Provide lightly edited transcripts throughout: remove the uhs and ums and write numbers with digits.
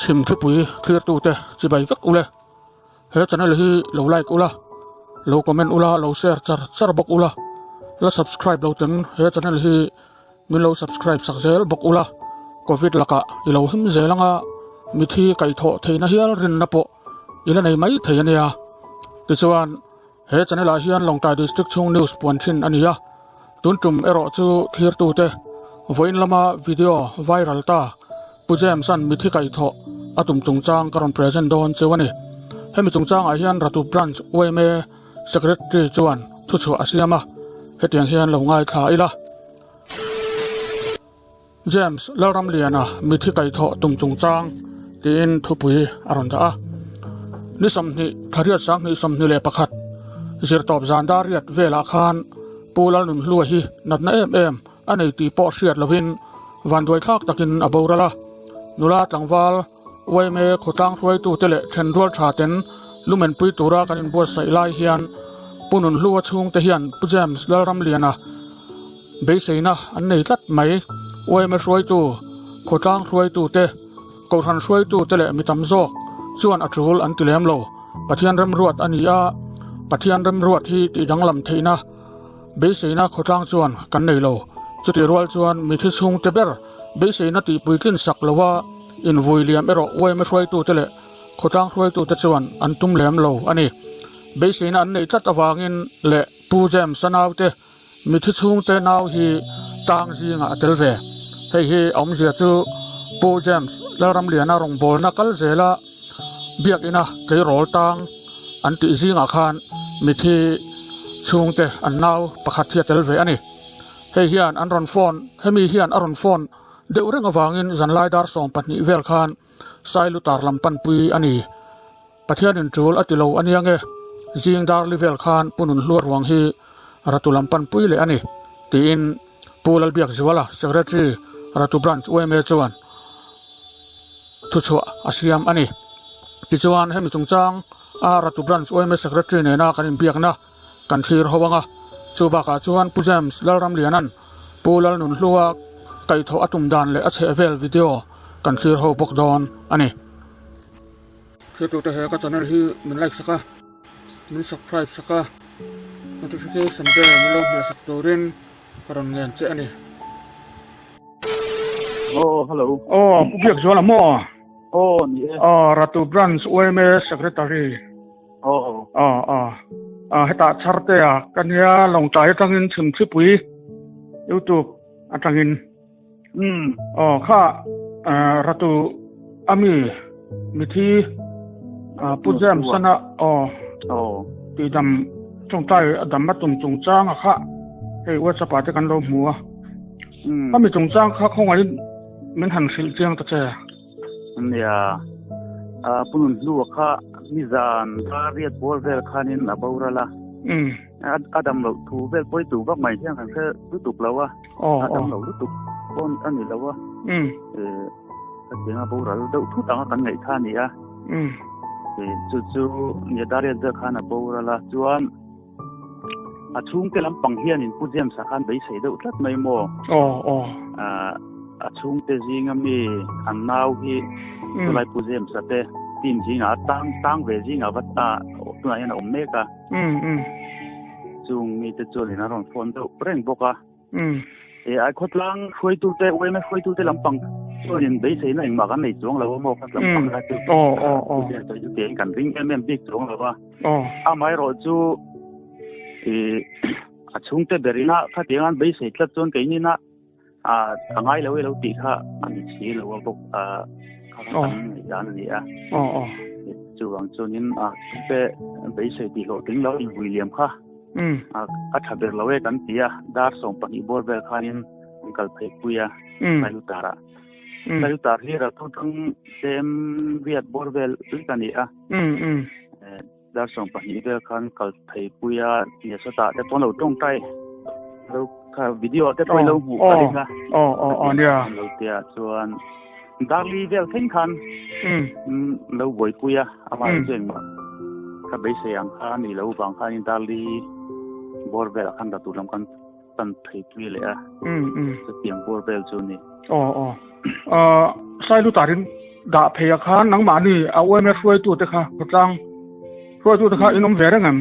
Chhim thlipui thlirtute chibai vek ule. He channel hi lo like ula, lo comment ula, lo share char char bawk ula, la subscribe lo teng he channel hi min lo subscribe sak zel bawk ula, Covid lakah i lo him zel anga mithi kaihthawh theihna hial rinna pawh i la nei mai thei a nia. Tichuan, he channel ah hian Lawngtlai District chhung news puan thin a ni a, tun tum erawh chu thlirtute vawiin lama video viral ta Pu James-a'n mithi kaihthawh a tum chungchang ka rawn present dawn cheu a ni. Hemi chungchangah hian Ratu Branch yma Secretary chuan thuchhuah a siam a, hetiang hian lo ngaithla ila. James Lalramliana mithi kaihthawh tum chungchang tiin thupui a rawn dah a. Ni 20 thla riat 2021 zirtawp zan dar riat velah khan Pu Lalnunhlua hi natna em em a nei tih pawh hriat lovin vanduai thlak takin a boral a. Nula tlangval yma khawtlang hruaitute leh thenrual tha ten lumenpui tura kan inbuatsaih lai hian Pu Nunhlua chhungte hian Pu James Lalramliana beiseina an nei tlat mai. Yma hruaitu, khawtlang hruaitute, Kohhran hruaitute leh mi tam zawk chuan a tul an ti lem lo. Pathian remruat a ni a, Pathian remruat hi tih danglam theihna Beiseina khawtlang chuan kan nei lo. Chutih rual chuan mithi chhungte ber beiseina tihpuitlin sak loa invui liam erawh yma hruaitute leh khawtlang hruaitute chuan an tum lem lo a ni. Beiseina an neih tlat avangin leh Pu James-a naute mithi chhungte nau hi tang zingah a tel ve. Hei hi a awmzia chu Pu James Lalramliana rawngbawlna kal zela biakina tleirawl tang an tih zingah khan mithi chhungte an nau pakhat hi a tel ve a ni. Hei hian an rawn phone, hemi hian a rawn phone deuh reng avangin zanlai dar 12 vel khan Sailutar lam panpui a ni. Pathianin tul a ti lo a nia nge, zing dar li vel khan Pu Nunhlua ruang hi Ratu lam panpui leh a ni, tiin Pu Lalbiakzuala, Secretary, Ratu Branch yma chuan thuchhuah a siam a ni. Tichuan, hemi chungchang a Ratu Branch yma Secretary nena kan inbiakna kan thlir ho ang a, chu bakah chuan Pu James Lalramliana'n Pu Lalnunhlua kaihthawh a tum dan leh a chhehvel video kan thlir ho bawk dawn a ni. Thiltute he ka channel hi min like sak a, min subscribe sak a, notification bell min lo hmeh sak turin ka rawn ngen che a ni. Oh, hello. Oh, Pu Biakzuala maw? Oh, ni e. Oh, Ratu Branch yma Secretary. Oh. Oh, oh. Ah, hetah chhar te a ka nia Lawngtlai atangin Chhimchhipui YouTube atangin. Um. Oh, kha Ratu ami mithi Pu James ana oh. Oh. Ti dam tawngtai a dam a tum chungchang a kha hei WhatsApp ah te kan lo hmu a. Um. Ami chungchang kha khawngaihin min han hrilh chiang ta che. Nia, a Pu Nunhlua kha nizan dar riat bawr vel khanin a boral a. Um. A dam loh thu vel pawi tu vak mai hian kan hre lutuk lo a. Oh, A dam lo lutuk pawn a ni lo a. Um. Hetiang a boral deuh thut anga kan ngaih kha a ni a. Um. Chu chu nia dar riat vel khan a boral a. Chuan a chhungte lampang hianin Pu James-a khan beisei deuh tlat mai maw? Aw, aw. A chhungte zinga mi an nau hi chulai Pu James-a te team zingah a tang tang ve zingah va ta tunah hian a awm mek a. Chung mite chuanin a rawn phone deuh reng bawk a. E ai khawtlang hruaitute yma hruaitute lampang chuanin beiseina engmah kan nei chuang lo a maw kha lampang kha chu. Aw, aw, aw. Chu te kan ring em em bik chuang lo a. Aw. Amaherawh chu i a chhungte berina khatiang an beisei tlat chuan keinina a a ngai lo e lo tih kha a ni si lo a bawk a kha kan ngaih dan a ni a. Aw, aw. Chuvang chuanin a chhungte beisei tih hlawhtling lo invui liam kha. A tha ber lo e kan ti a, dar 12 bawr vel khanin an kal phei pui a, Sailutar ah. Sailutar hi ral thutang tlem riat bawr vel lek a ni a. Dar 12 vel khan kal phei pui a, nia sawtah te pawh an lo tawngtai lo kha video te pawh i lo hmuh ka ring a. Nia. Lo tia chuan darli vel thleng khan lo buaipui a, amah chu engmah ka beisei ang kha a ni lo vang khanin darli bawr velah khan la tur lam kan pan phei pui leh a, chutiang bawr vel chu a ni. Aw, aw. Sailu tarin. dah phei ah khan nangmahni a UMA hruaitute kha khawtlang hruaitute kha in awm ve reng em?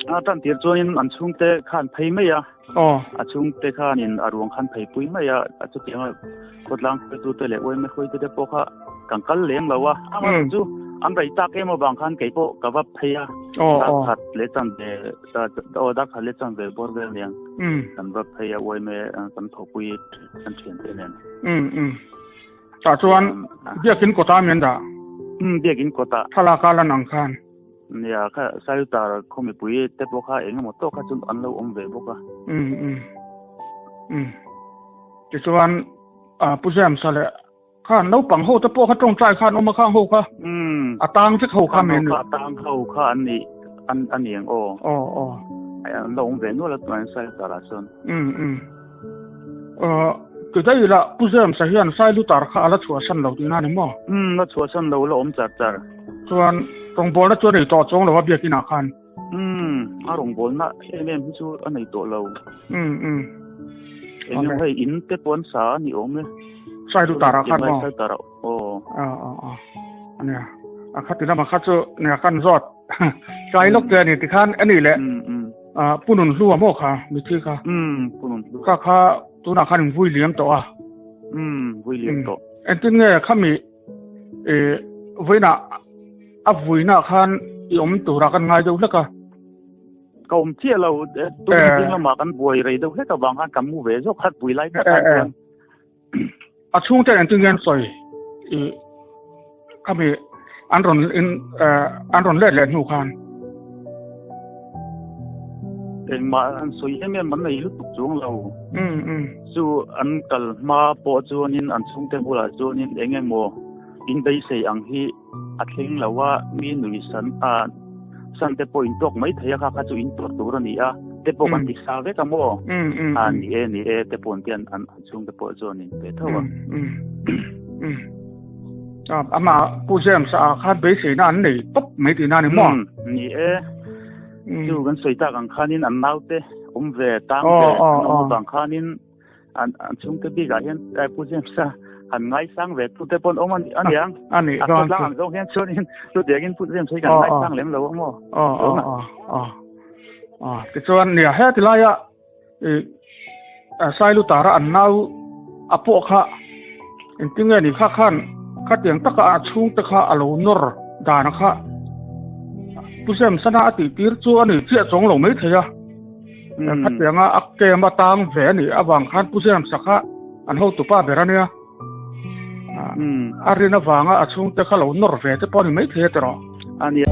A tan tir chuanin an chhungte khan phei mai a. Aw. A chhungte khanin a ruang khan phei pui mai a, a chutianga khawtlang hruaitute leh UMA hruaitute pawh kha kan kal lem lo a. Amaherawhchu chu an rei tak em avang khan kei pawh ka va phei a. Aw Dar khat leh chanve aw dar khat leh chanve bawr vel aniang. Kan va phei a UMA kan thawhpui kan thiante nen. Tah chuan biakin kawtah mi an dah? Umm biakin kawtah. Thlalak a lan ang khan. Nia kha Sailutar khaw mipui te pawh kha eng emaw tawk kha chu an lo awm ve bawk a. Umm umm umm tichuan ah Pu James-a leh khan naupang ho te pawh kha tawngtai khan awm a khang ho kha Umm a tang vek ho kha mi an ni. A tang ho kha an ni an a ni ang aw. Aw aw. An lo awm ve nual a tunah hian Sailutar ah chuan. Umm umm. Aw, ti daih ila, Pu James-a hian Sailutar kha a la chhuahsan lo tihna a ni maw? Umm, la chhuahsan lo, la awm char char. Chuan, rawngbawlna chu a nei tawh chuang lo a biakinah khan. Umm, a rawngbawlna em em hi chu a nei tawh lo. Umm, umm. Eng emaw hei in te pawh an sa a ni awm e. Sailutar-ah khan maw? Sailutar-ah, aw. Aw, aw, aw. A nia, a khati lamah kha chu nia kan zawt. Tlai lawk te a ni tikhan a nih leh Pu Nunhlua maw kha mithi kha kha kha tunah khan in vui liam tawh a. Vui liam tawh. Engtin nge khami vawiinah a vuinah khan i awm turah kan ngai deuh hlek a. Ka awm chiah lo tun lamah kan buai rei deuh hlek avang khan ka mu ve zawk khat vui lai tak khan. A chhungte engtin nge an sawi i khami an rawn in an rawn let leh hnu khan. Engmah an sawi em em an nei lutuk chuang lo. Um um. Chu an kal hma pawh chuanin an chhungte bulah chuanin eng emaw in beisei ang hi a thleng lo a, mi nui san a san te pawh in tawk mai thei a kha kha chu in tuar tur a ni a, te pawh kan ti sa vek a maw? A ni e ni e te pawh an ti an an chhungte pawh chuan in pe tho a. Amah Pu James a khan beiseina an nei tawp mai tihna a ni maw? Ni e, chu kan sawi tak ang khanin an naute awm ve tang ve an awm avang khanin an an chhungte bikah hian Pu James a han ngaisang ve tu te pawn awm a niang. A nih dawn chu. A khawtlang ang zawng hian chuanin chutiangin Pu James hi kan ngaisang lem lo a maw? Aw aw aw aw aw tichuan nia heti laia i Sailutara an nau a pawh kha engtin nge ni kha khan khatiang taka a chhungte kha a lo nawr dan kha Pu James ana a tih tir chu a ni chiah chawng lo maithei a. Khatianga a kem a tang ve a nih avang khan Pu James-a kha an hotupa ber a nia. A rin avanga a chhungte kha lo nawr ve te pawh a ni maithei a tiraw. A nia.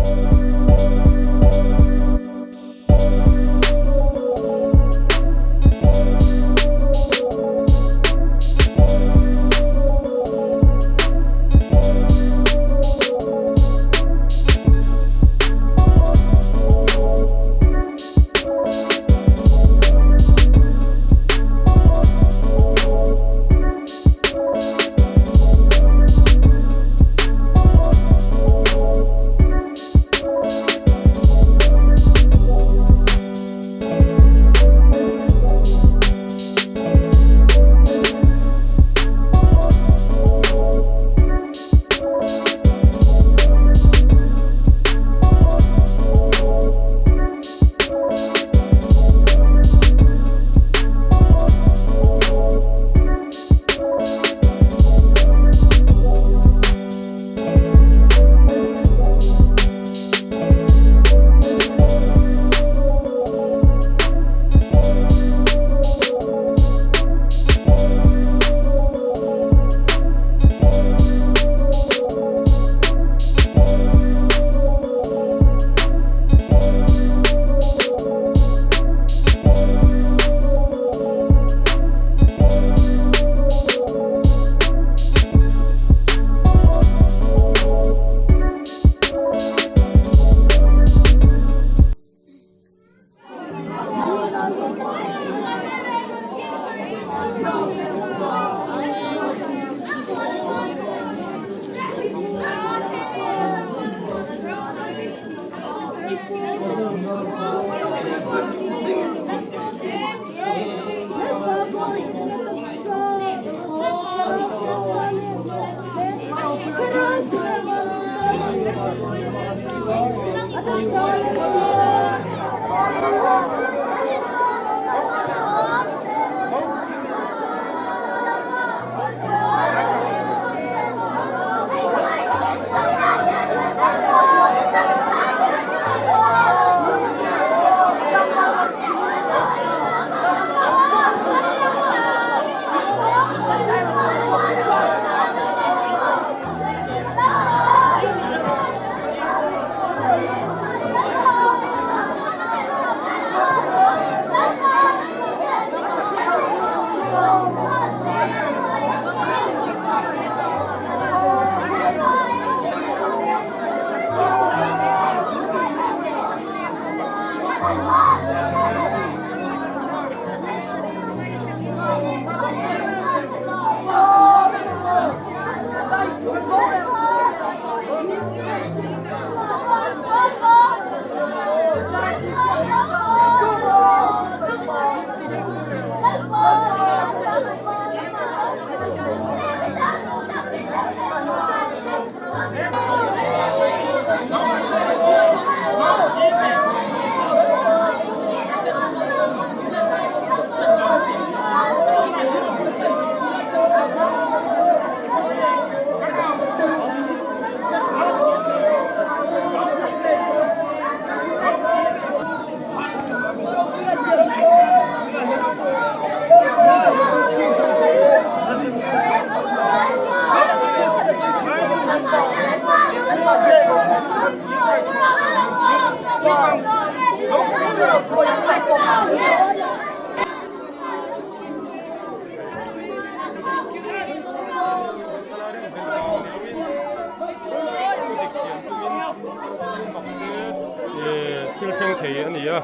Thil thleng thei a ni a,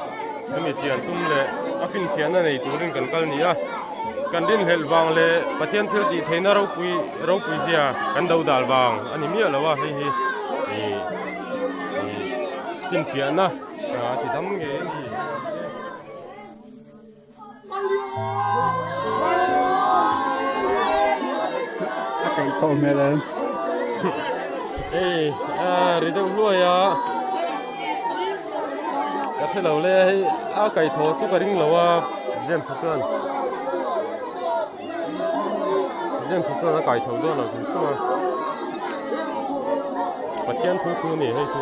hemi chian tum leh a finfiahna nei turin kan kal ni a, kan rinhlelh vang leh Pathian thil tih theihna ropui ropui zia kan do dal vang a ni miah lo a, hei hi ih ih finfiahna a ti dam ngei a ni. A kaih tawh hmel em? Hei a ri deuh hluai a ka hre lo le hei a kaih thaw chu ka ring lo a James a chuan James a chuan a kaih tho dawn lo hrim hrim a Pathian thu thu a ni hei chu.